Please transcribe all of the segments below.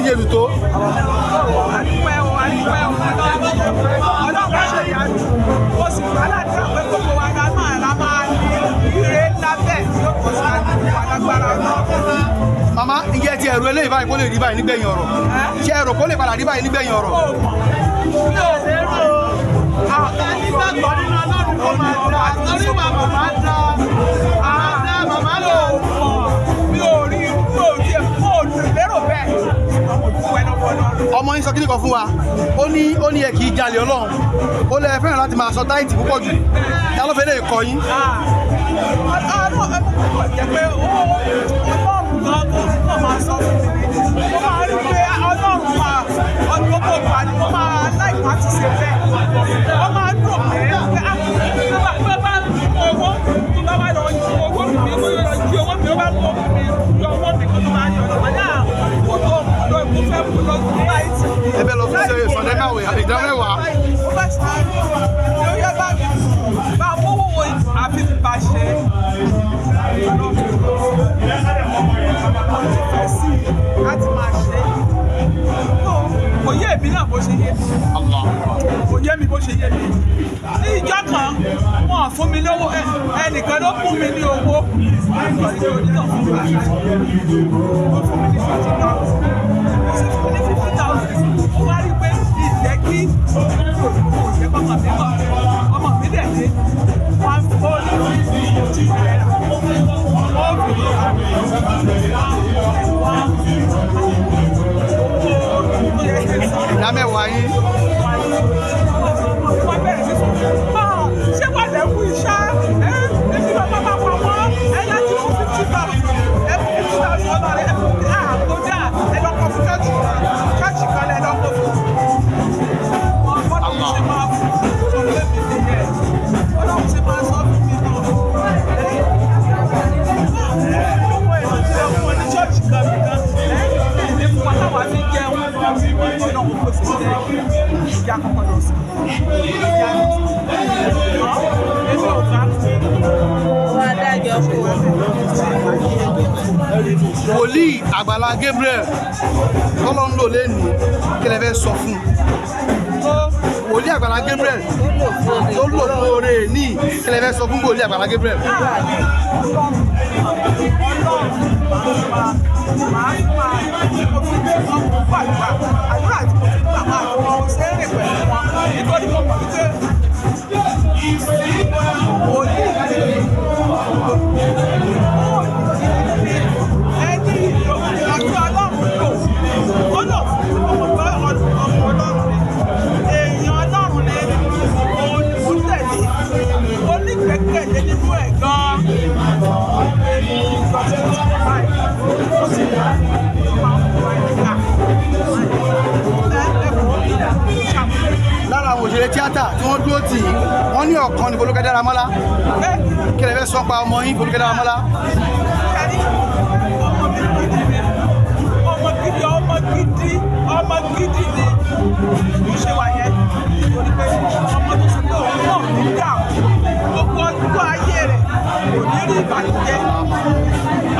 yín ṣe dùn tó? Àdúpẹ́ o, àdúpẹ́ o, Ọlọ́run ṣe ìyanu. Mo sì gbà ládùúrà pé gbogbo wa la máa ní ire ńlá bẹ́ẹ̀ tí ó kọ̀ sí àdúgbò wa lágbára Ọlọ́run. Màmá, ǹjẹ́ ti ẹ̀rù eléyìí báyìí kó lè rí báyìí nígbẹ̀yìn ọ̀rọ̀? Ṣé ẹ̀rù kó lè padà rí báyìí nígbẹ̀yìn ọ̀rọ̀? Ó mọ̀, mi ò lérò. Nígbàgbọ́ nínú Ọlọ́run kó máa dá torí wa màmá dá màmá dá màmá lò. Mi ò rí, mi ò rí, mo ò lérò bẹ́ẹ̀, ṣùgbọ́n mo dúpẹ́ lọ́wọ́ Ọlọ́run. Ọmọ yín sọ kíní kan fún wa, ó ní ẹ kì í jalè Ọlọ́run, ó lẹ fẹ́ràn láti máa sọ tithe púpọ̀ jù. Ta ló fẹ́ lè kọ́ yín? Ọlọ́run kò jẹ́ pé Ọlọ́run gan tó máa sọ fún mi. Mo máa rí pé Ọlọ́run máa gbogbo ìgbà ni mo máa láìpẹ́ àti ṣe bẹ́ẹ̀. Ó máa ń dùn mí pé á tó bá tó bá mú owó, tó bá wà lọ jí owó mi, kó lọ jí owó mi, ó bá mú owó mi, yọ owó mi kó tó máa yọ lọ. Wọ́n kó tó lọ, mo fẹ́ kó lọ sí báyìí. Ẹ bẹ́ lọ fún ṣe sọdẹ́káwé ìdámẹ́wàá. Ó bá ṣe ló yẹ bá mi bá mówó wo àfi bá ṣe. Mo nífẹ̀ẹ́ sí láti máa ṣe. Kò yé èmi náà bó ṣe yé mi, kò yé mi bó ṣe yé mi. Ní ìjọ kan, wọn fún mi lówó, ẹnìkan ló fún mi ní owó. Onítọ̀ fún mi, ó fún mi ní $50, ó sì fún mi ní 50,000. Ó wá rí pé ìjẹ́ kí kò jẹ́ kọ́mọ mi mọ̀. Ọmọ mi dẹ̀ dé one four ₦50, ó fi one Ìdámẹ́wàá yín. Wọ́n bẹ̀rẹ̀ sí sọ, ṣé wà lẹ́kùn iṣẹ́ ẹ ẹbí bàbá bá pa wọ́n ẹ láti fún 50,000, ẹ fún 50,000 ọlọ́rẹ̀, ẹ fún àkójá, ẹ lọ́kọ̀ fún church kan, church kan lẹ lọ́kọ̀ fún. Wọn bọ́dọ̀ ṣe máa fún sọ pé mi nìyẹn, Ọlọ́run ṣe máa sọ fún mi náà. Owó èlò tí wọ́n fún ọ ní church kan nìkan ẹ ní fún wa táwa fi jẹun. Ọlọ́run kò sì ṣe ìjà kọ́kọ́ lọ sí ìjà èmi ò ká. Wọ́n adájọ́ kó. Wòlíì Àgbàlá Gabriel tọ́lọ́ ń lò lẹ́nu, kí lẹ fẹ́ sọ fún un? Wòlíì Àgbàlá Gabriel tó lò fún oore ní, kí lẹ fẹ́ sọ fún wòlíì Àgbàlá Gabriel? Ọlọ́run máa máa mo fi gbé ọkùnrin gbàdúrà, àdúrà tí mo fi gbà máa fi wọn ṣe é rìn pẹ̀lú wọn, nítorí mo mọ̀ wípé wòlíì ẹni àti Ọlọ́run lò ó lò fún tí mo mọ̀ pé ọmọ Ọlọ́run ni, èèyàn Ọlọ́run ni, òun ni mo tẹ̀lé, onígbẹ́kẹ̀lé nínú ẹ̀ gan-an. Ìgbà tí mo ti mọ̀ báyìí, ó sì máa ń fún wa nígbà ẹ wò ó ṣàmúlò. Lára àwọn òṣèré tíátà tí wọ́n dúró tì í, wọ́n ní ọ̀kan ní Folúkẹ́ Dáramọ́lá. Kí lẹ fẹ́ sọ pa ọmọ yín Folúkẹ́ Dáramọ́lá? Kẹ́rí, ọmọ mi gidi ni, ọmọ gidi, ọmọ gidi, ọmọ gidi ni bó ṣe wà yẹn, torí pé ọmọ tó ṣe pé òun náà ní dààmú gbogbo ọdún ayé rẹ̀, kò ní rí ìbànújẹ́,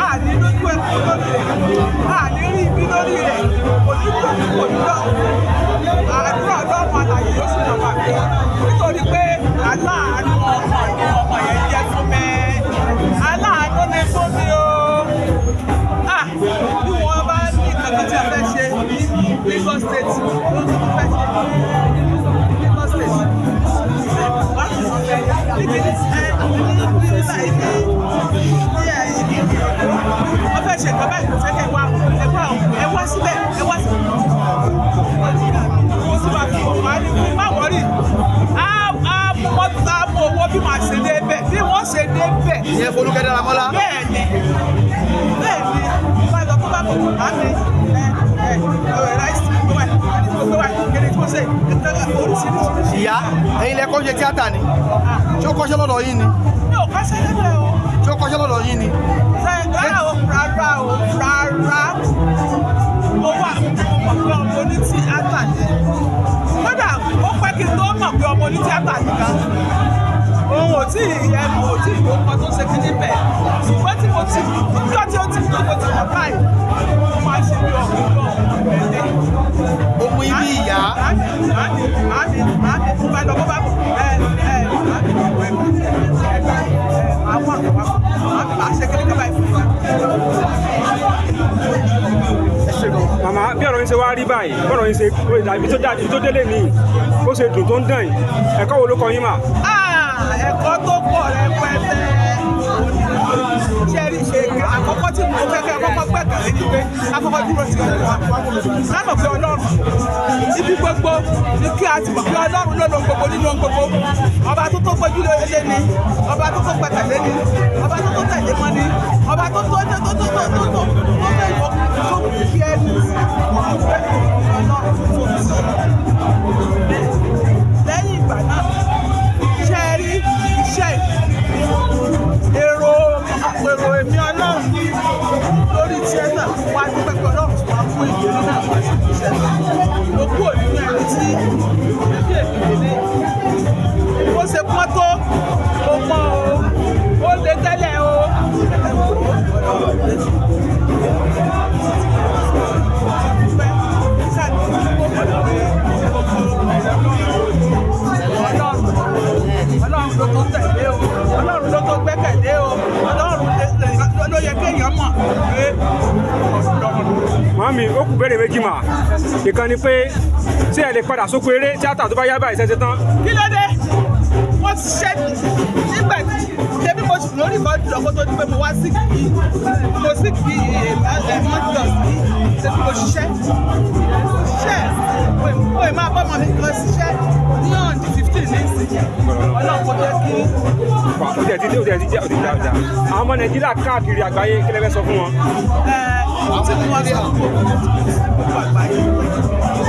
àní lójú ẹkún lórí rẹ̀, àní rí ibi lórí rẹ̀, kò ní lòdì, kò ní lọ. Àdúrà Ọlọ́run àlàyé yóò sì máa wà pé nítorí pé aláàánú ọmọ ni ọmọ yẹn jẹ́ fún mi, aláàánú ni fún mi o. Ah, bí wọ́n bá ní nǹkan tí a fẹ́ ṣe ní Lagos State, wọ́n tún fẹ́ ṣe ní Lagos State, wọ́n sì sọ pé níbi ẹ ní báyìí ní wọ́n fẹ́ ṣe nǹkan báyìí, kò fẹ́ kẹ́ ẹ wá, ẹ wá, ẹ wá síbẹ̀, ẹ wá síbẹ̀. Mo sì máa fi wọ́n á ní má worry, á mú mọ́tò, á mú owó bí màá ṣe dé bẹ̀, bí wọ́n ṣe dé bẹ̀. Ìyẹn Folúkẹ́ Dáramọ́lá. Bẹ́ẹ̀ni, bẹ́ẹ̀ni, bá lọ tó bá kọ̀ bá mi ẹ ẹ ẹ rice tó wà ní tó gbé wà kéde tí mo ṣe oríṣiríṣi. Ìyá, ẹ̀yin lẹ kọ́ ṣe tíátà ni? Ṣé ó kọ́ṣẹ́ lọ́dọ̀ yín ni? Mi ò kọ́ṣẹ́ lẹ́gbẹ̀ẹ́ o. Ṣé ó kọ́ṣẹ́ lọ́dọ̀ yín ni? Rárá o, rárá o, rárá. Mo wà, mo mọ̀ pé ọmọ onítíátà ni. Kódà ó pẹ́ kí n tó mọ̀ pé ọmọ onítíátà ni gan. Òun ò tí ì yẹ, ò tí ì lóko tó ṣe kí níbẹ̀. Ṣùgbọ́n tí mo ti níjọ́ tí ó ti tó mo ti mọ̀ báyìí, mo máa ṣe bí ọ̀gbìn náà. mú yín bí ìyá. Màámi, màámi, màámi, màámi, tó bá lọ bó bá bọ̀, ẹ ẹ màámi, ẹ ẹ ẹ àwọn àgbà màámi máa ṣe kékeré báyìí fún mi. Ẹ ṣe gan. Màmá, bí ọ̀rọ̀ yín ṣe wá rí báyìí, bọ́rọ̀ yín ṣe ibi tó dá, ibi tó délé ní, ó ṣe dùn tó ń dàn yìí, ẹ̀kọ́ wo ló kọ yín mà? Ah, ẹ̀kọ́ tó pọ̀ rẹpẹtẹ. Ṣe rí ṣe àkọ́kọ́ tí mo fẹ́ kẹ́ kọ́kọ́ gbẹ̀kẹ̀lé ni pé akọ́kọ́ dúró sí ọ̀rọ̀ ká mọ̀ pé Ọlọ́run ibi gbogbo ní kí a ti mọ̀ pé Ọlọ́run ló lo gbogbo nínú ohun gbogbo. Ọba tó tó gbójú lé ni, ọba tó tó gbẹ̀kẹ̀lé ni, ọba tó tó tẹ̀lé mọ́ ni, ọba tó tó tó tó tó tó tó tó tó tó tó fi ẹnu Ọlọ́run tó fi lẹ́yìn ìgbà náà. Ṣe rí iṣẹ́ èrò àpèrò èmi Ọlọ́run lórí tiẹ̀ náà wá dúpẹ́ pé Ọlọ́run tó wá fún ìlérí náà wá sí iṣẹ́ mo kúrò nínú ẹni tí ẹbí èmi délé ó ṣe pọ́n tó mo mọ́ o, ó lé tẹ́lẹ̀ o, ẹ wò ó, Ọlọ́run lè ṣe dúpẹ́ sáà ní ó mọ̀ pé Ọlọ́run, Ọlọ́run ló tó tẹ̀lé o, Ọlọ́run ló tó gbẹ́kẹ̀lé o, Ọlọ́run ló yẹ kéèyàn mọ̀ pé Ọlọ́run. Màámi, ó kù béèrè méjì mà. Ìkan ni pé ṣé ẹ lè padà sóko eré tíátà tó bá yá báyìí ṣẹ́ṣẹ́ tán? Kí ló dé? Wọ́n ti ṣe nígbà tí ṣebí mo sì lórí ìkọ́ lọ́kọ́ tó di pé mo wá sí kì í, mo sì kì í mọ́tò sí ṣebí mo ṣiṣẹ́, mo ṣiṣẹ́, mo ì máa bọ́ ọmọ mi kan ṣiṣẹ́ ní on the 15 ní ìsìn. Ọlọ́run kò jẹ́ kí Ó jẹ́ ti dé, ó jẹ́ ti jẹ́, ó ti dá, ó dá. Àwọn ọmọ Nàìjíríà káàkiri àgbáyé, kí lẹ fẹ́ sọ fún wọn? Tí mo wá sọ fún gbogbo àgbáyé,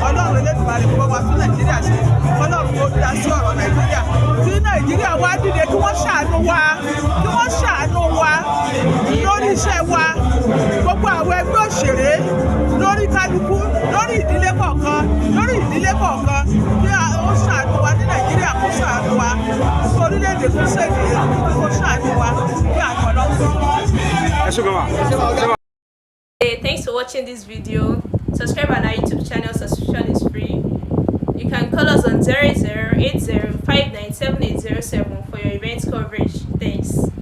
Ọlọ́run Elédùmarè kó bá wa tún Nàìjíríà ṣe. Ọlọ́run kó dá sí ọ̀rọ̀ Nàìjíríà, kí Nàìjíríà wá dìde, kí wọ́n ṣàánú wa, kí wọ́n ṣàánú wa lórí iṣẹ́ wa, gbogbo àwọn ẹgbẹ́ òṣèré, lórí kálukú, lórí ìdílé kọ̀ọ̀kan, lórí ìdílé kọ̀ọ̀kan, kí ó ṣàánú wa ní Nàìjíríà, kó ṣàánú wa kí orílẹ̀-èdè kó ṣèdè, kó ṣàánú wa, kí àná Ọlọ́run. Ẹ ṣé gan mà. Ṣé mà? Hey, thanks for watching this video. Subscribe on our YouTube channel, subscription is free. You can call us on 0080 for your event coverage. Thanks.